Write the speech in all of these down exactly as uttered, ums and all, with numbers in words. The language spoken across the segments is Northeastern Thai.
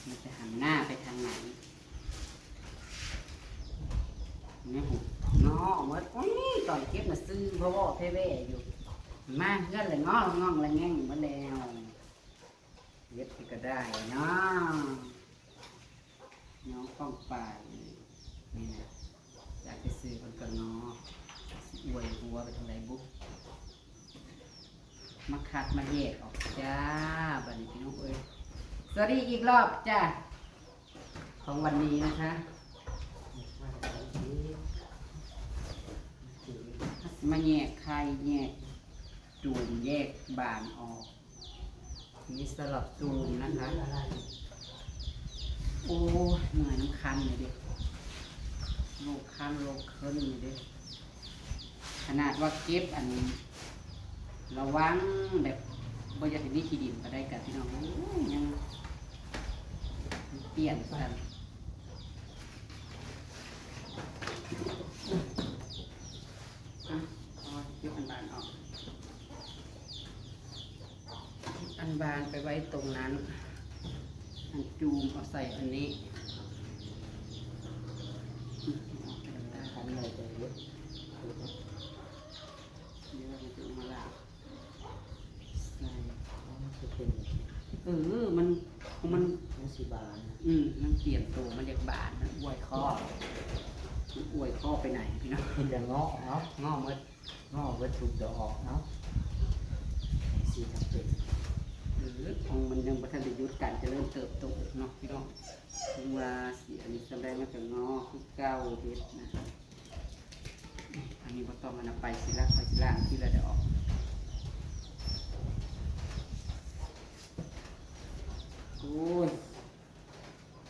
มันจะหันหน้าไปทางไหน เนี่ยผมเนาะเมื่ออุ้ยตอนเก็บน่ะซื่อเพราะว่าแพ้แว่อยู่ มาเฮือนเลยเงาะงองละแง่งหมดแล้ว เก็บก็ได้เนาะ น้องป้องปายนี่นะ อยากไปซื้อมันก็เนาะ สิอวยหัวไปทางไหนบุ มาคัดมาแยกออกจ้า บัดนี้พี่น้องเอ้ย สวัสดีอีกรอบจ้า ของวันนี้นะคะ มาแยกไข่แยกตูมแยกบานออก นี่สำหรับตูมนะคะ โอ้ย เหนื่อยน้ำคันเลยเด็ก โลคันโลเคินเลยเด็ก ขนาดว่าเก็บอันนี้ ระวังแบบบ่อยากให้มีขี้ดินก็ได้กับพี่น้อง โอ้ย ยังเปลี่ยนกัน อ่ะ เอาเก็บอันบานออก อันบานไปไว้ตรงนั้น อันจูมเอาใส่อันนี้ อืม เอาไปได้ คันเลยจะเยอะ เดี๋ยวมันจะมาลาบใส่ มันจะเป็น เออ มัน มัน มันสิบานนะ อืม มันเตรียมตัว มันอยากบาน มันอวยข้อ มันอวยข้อไปไหนพี่น้อง เห็นแต่เงาะเนาะ เงาะหมด เงาะหมดทุกดอกเนาะ สีจำเป็น เออ ของมันยังบ่ทันได้หยุดการเจริญเติบโตเนาะพี่น้อง ถึงว่าสิอันนี้สำแดงมาจากเงาะคือเก่าเห็ดนะ อันนี้บ่ต้องอันนั้นไปสิละ ไปสิละที่ละดอก โอ้ย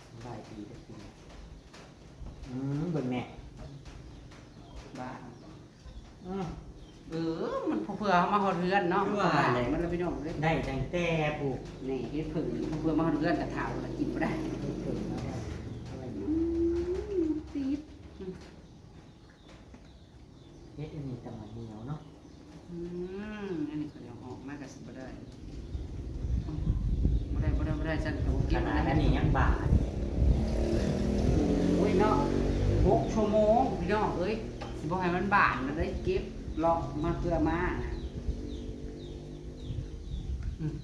สบายดีเด้อพี่น้อง อืม เบิ่งแม่ บ้าน อืม เออ มันเพื่อเอามาฮอดเฮือนเนาะ คือว่าแหละ มันแล้วพี่น้องเอ้ย ได้ตั้งแต่ปลูก นี่เฮ็ดเพิ่งนี่เพื่อมาฮอดเฮือนแต่ถามว่ากินบ่ได้ เฮ็ดเพิ่งแล้วก็อะไร อืม ติด อืม เฮ็ดอันนี้แต่มันเหนียวเนาะ อืม อันนี้เขาเดี๋ยวออกมาก็สิบ่ได้ บ่ได้ บ่ได้ บ่ได้ ฉันก็บ่ ข เก็บ นาด ได้ อันนี้ยังบาด โอ้ยเนาะ หกชั่วโมงพี่น้องเอ้ย สิบ่ให้มันบาดนะ ได้เก็บเลาะมาเพื่อมานะ อืม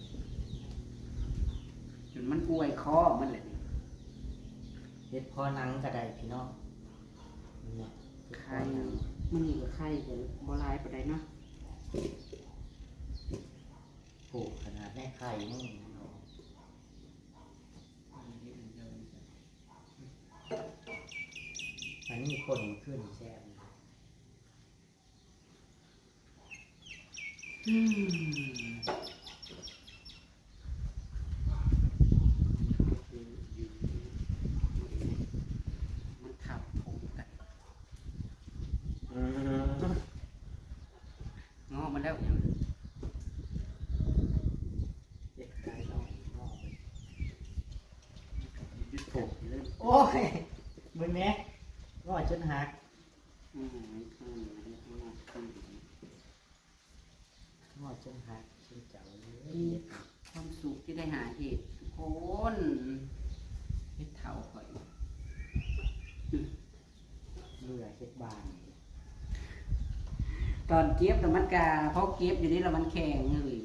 จนมันอวยคอมันเลย เฮ็ดพอหนังก็ได้พี่น้อง เนี่ย ไข่ มื้อนี้ก็ไข่ก็บ่หลายปานใดเนาะ โอ้ ขนาดแม่ไข่นี่เนาะ อันนี้คนขึ้นแซ่บ อืม มันทับผมกัน อืม งอมันแล้วยัง เจ็บใจเนาะ งอมัน ยึดผมเลย โอ้ย เบิ่งแหน่ งอจนหัก อืม อืม อืม อืม งอจนหักจนเจ๋วเลย อืม ความสุขที่ได้หาเห็ดทุกคน เห็ดเถาข่อย อืม เบื่อเห็ดบาน ตอนเก็บน่ะมันกะพอเก็บอยู่นี่แล้วมันแข็งเลย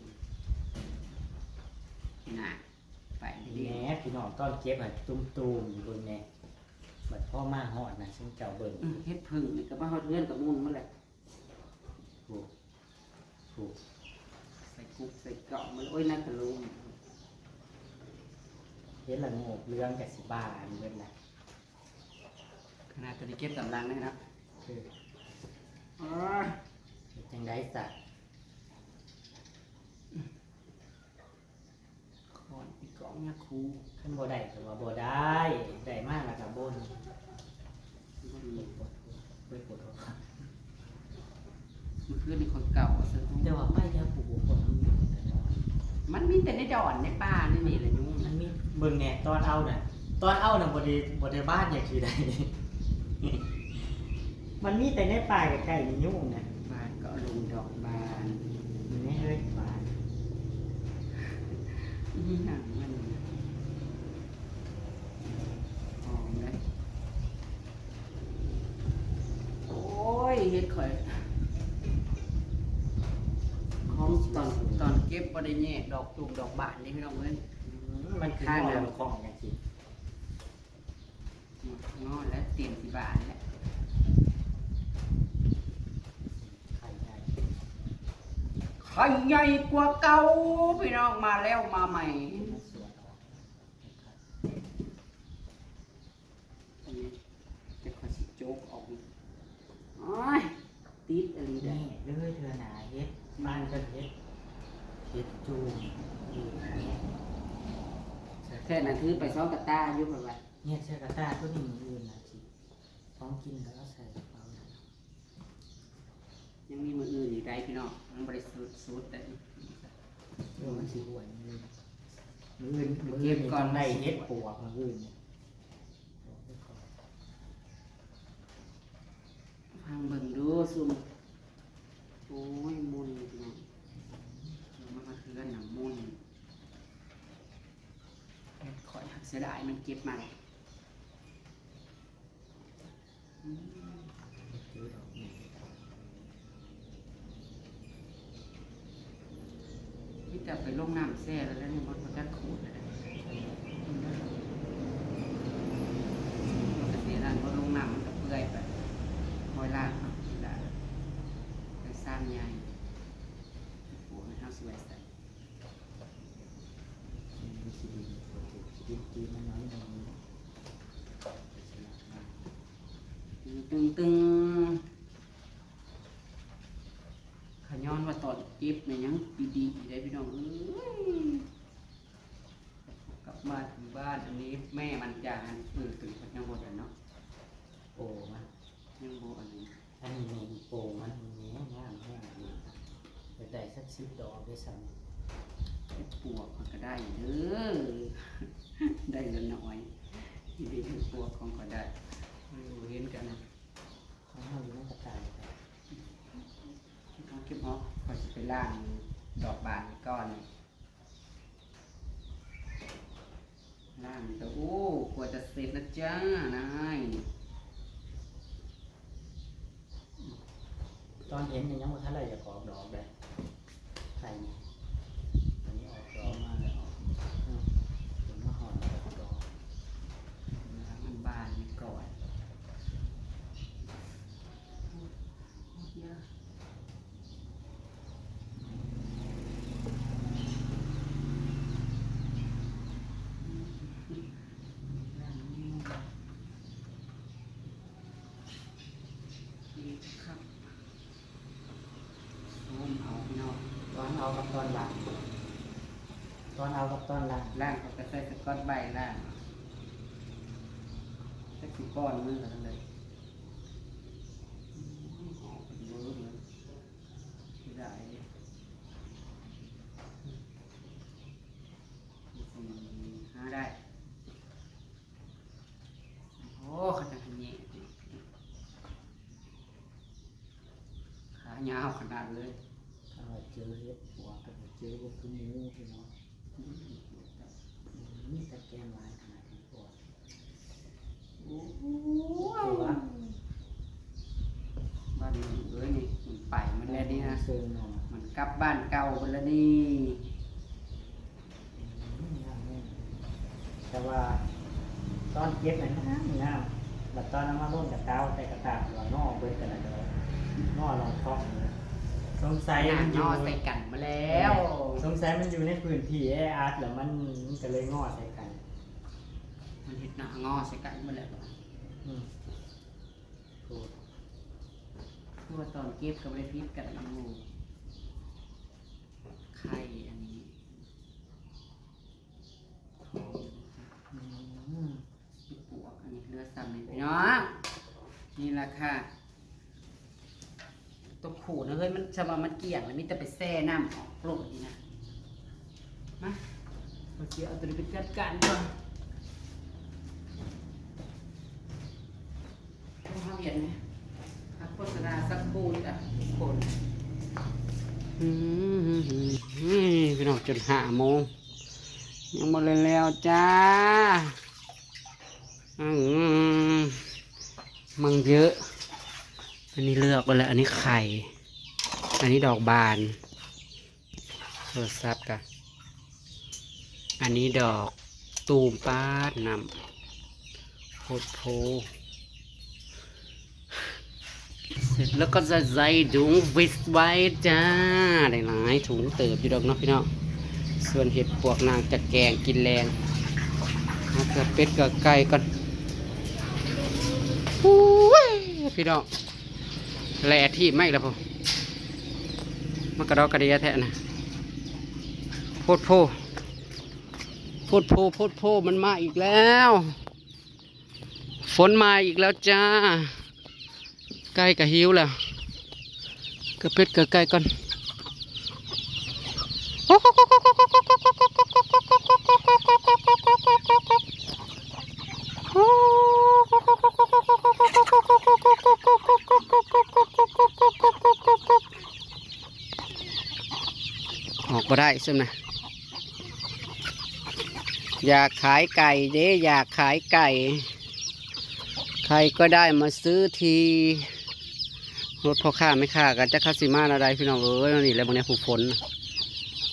น่ะ ไป แหม เรื่อยๆ พี่น้อง ตอนเก็บน่ะตุ่มๆอยู่เบิ่งแหน่ บัดพอมาฮอดน่ะ ซึ่งเจ้าเบิ่ง อืม เห็ดผึ่งนี่ก็มาฮอดเฮือนกับมุ่นมาแหละ ถูก ถูก ใส่กุ๊กใส่เกาะมาเลย โอ้ย น่าจะรู้ เห็ดละโงกเหลืองกับสิบาอันเบิดละ ขนาดตัวนี้เก็บตามหลังเลยนะ คือ อ๋อ เฮ็ดจังได๋ซะ ขอนติดกล่องยาคู คันบ่ได้ก็ว่าบ่ได้ ได้มาแล้วก็บ่น บ่น บ่ปวดหัว บ่ปวดหัว เมื่อคืนนี่คนเก่าว่าซั่น แต่ว่าไปแถวปลูกบ่คนมันมีแต่ดอน มันมีแต่ในดอนในป่านี่นี่แหละยุง มันมี เบิ่งแหน่ ตอนเอาน่ะ ตอนเอาน่ะบ่ได้ บ่ได้บานอย่างที่ใด มันมีแต่ในป่าใกล้ๆนี่ยุงน่ะ บานก็เอาลงดอกบาน นี่เฮ้ย บาน อีหยังมัน เฮ็ดข่อย ของตอน ตอนเก็บบ่ได้แยกดอกตูมดอกบานนี่พี่น้องเอ้ย อืม มันคือ ข้าง งอ มันของจังซี่ งอและเตรียมสิบานแล้ว ไข่ใหญ่ ไข่ใหญ่กว่าเก่า พี่น้อง มาแล้วมาใหม่ มันสวยออก อันนี้จะขอสิโจกออกนี่ โอ้ย ติดอีหลีเด้อ นี่เลยเทื่อหน้าเฮ็ด บ้านก็เฮ็ด เฮ็ดจูมอยู่นี่ แท้น่ะถือไปสองกะตาอยู่ เพิ่นว่า เนี่ยใส่กะตาตัวนี้ มื้ออื่นน่ะสิ ของกินก็เอาใส่กระเป๋า ยังมีมื้ออื่นอีกได้พี่น้อง มันบ่ได้สุด สุดแต่ เออ มันสิหวนมื้ออื่น มื้ออื่น มื้ออื่นนี่ เก็บก่อน ต้องได้เห็ดปวกมื้ออื่นนี่ ฟังเบิ่งดูซุม โอ้ย มุ่นพี่น้อง มาเฮือนน่ะมุ่น ข่อยหักเสียดายมันเก็บมาเลย อืม มีแต่ไปลงน้ำแช่แล้ว แล้วนี่มันก็จะขูดแล้วนะ มันก็เสียนั่น เพราะลงน้ำมันก็เปื่อยไป คอยล้างเอาทีละ ไปสร้างใหญ่ ปลูกให้เฮาสวยใส่ มันสิดิน สิดินจีนมันน้อยหน่อย ตึงตึงตึง ขย้อนว่าตอนเก็บเนี่ยยังดีๆอยู่ได้พี่น้องเอ้ย กลับมาถึงบ้านอันนี้แม่มันจะหัน เออ ถึงพัดยังบ่ทันเนาะ โอ้มา ยังบ่อันนี้ อันนี้แม่นโปมันแม่นงามแฮงเลย อยากได้สักสิบดอกด้วยซ้ำ เก็บปวกมันก็ได้เด้อ ได้ละน้อย ที่ได้เก็บปวกของก็ได้ เออ เห็นกันนะ ของเฮาอยู่ในกระต่าย ต้องเก็บออก ข้อยสิไปล้างดอกบานนี่ก่อน ล้างนี่ก็ โอ้ กว่าจะเสร็จนะจ้านาย ตอนเห็นนี่ยังบ่ทันได้อยากออกดอกเลย ไข่นี่ อันนี้ออกดอกมาแล้ว อืม เดี๋ยวมาหอดออกดอก ล้างมันบานนี่ก่อน นี่ครับ ซูมเอาพี่น้อง ตอนเอากับตอนล้าง ตอนเอากับตอนล้าง ล้างเขาก็ใส่สกอตไบรท์ล้าง จักสิป้อนมือกันเลย อืม ออกเป็นเวิร์กเลย เสียดายเลย หาได้ โอ้ เขาจะให้แยก ขายาวขนาดเลย ถ้าว่าเจอเห็ดปวกก็เจอบ่คือหมูพี่น้อง อืม มีแต่แกงหลายขนาดนี้ปวก โอ้ย บ้านหนึ่งเอ้ยนี่ มันไปมันแล้วนี่นะ เชิงหน่อ มันกลับบ้านเก่ามันแล้วนี่ อืม งามแน่ แต่ว่าตอนเก็บน่ะงามงาม บัดตอนเอามาลงกระตา ใส่กระตาหัวงอกเบิดกันน่ะ งอลองเคาะเลย สงสัยมันอยู่ งอใส่กันมาแล้ว สงสัยมันอยู่ในพื้นที่แออัดแล้วมัน มันก็เลยงอใส่กัน มันเฮ็ดหน้างอใส่กันหมดแล้ว อืม โอ้ คือว่าตอนเก็บก็บ่ได้ผิดกันอยู่ ไข่อันนี้ อืม ปวกอันนี้เหลือซ้ำนี่พี่น้อง นี่ล่ะค่ะ ตัวขูดนะเฮ้ย มัน สำหรับมันเกลี้ยงแล้ว มีแต่ไปแช่น้ำออกโลดนี่นะ มา ข้อยสิเอาตัวนี้ไปจัดการก่อน พวกเฮาเห็นไหม พักโฆษณาสักครู่จ้ะทุกคน อืม นี่พี่น้อง จนห้าโมง ยังบ่เลยแล้วจ้า อืม มันเยอะ อันนี้เลือกไปแล้ว อันนี้ไข่ อันนี้ดอกบาน โทรศัพท์กะ อันนี้ดอกตูม ป๊าดน้ำโพดโพ เสร็จแล้วก็จะใส่ถุงฟิตไว้จ้า ได้หลายถุงเติบอยู่ดอกเนาะพี่น้อง ส่วนเห็ดปวกนางจะแกงกินแลง หาเกลือเป็ดเกลือไก่ก่อน อุ้ย พี่น้อง แหล่ที่ไม่ละพอ มันกระดอกกระเดียแท้นะ โพดโพ โพดโพ โพดโพ มันมาอีกแล้ว ฝนมาอีกแล้วจ้า ไก่กะหิวแล้ว เกลือเป็ดเกลือไก่ก่อน ออกบ่ได้ซุมนะ อยากขายไก่เด้ อยากขายไก่ ใครก็ได้มาซื้อที รถพ่อค้าแม่ค้าก็จักเขาสิมาแนวใดพี่น้องเอ้ย นี่แหละบางเนี่ยผู้ฝน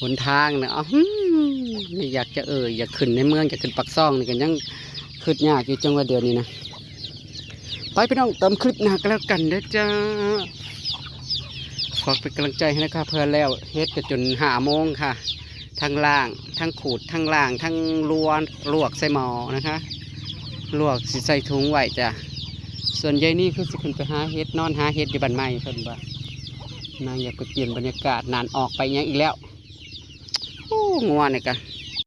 หนทางนะ อ้าว หืม ไม่อยากจะเอ่ย อยากขึ้นในเมือง อยากขึ้นปากซองนี่ก็ยังขึ้นยากอยู่จังหวะเดียวนี้นะ ไปพี่น้อง เติมคลิปหน้าก็แล้วกันเด้อจ้า ฝากเป็นกำลังใจให้นะคะ เพื่อนแล้วเฮ็ดกันจนห้าโมงค่ะ ทั้งล่าง ทั้งขูด ทั้งล่าง ทั้งลวน ลวกใส่หม้อนะคะ ลวกสิใส่ถุงไว้จ้ะ ส่วนยายนี่คือสิขึ้นไปหาเห็ด นอนหาเห็ดอยู่บ้านใหม่เพิ่นว่า นางอยากไปเปลี่ยนบรรยากาศ นานออกไปหยังอีกแล้ว โอ้ งัวนี่กะ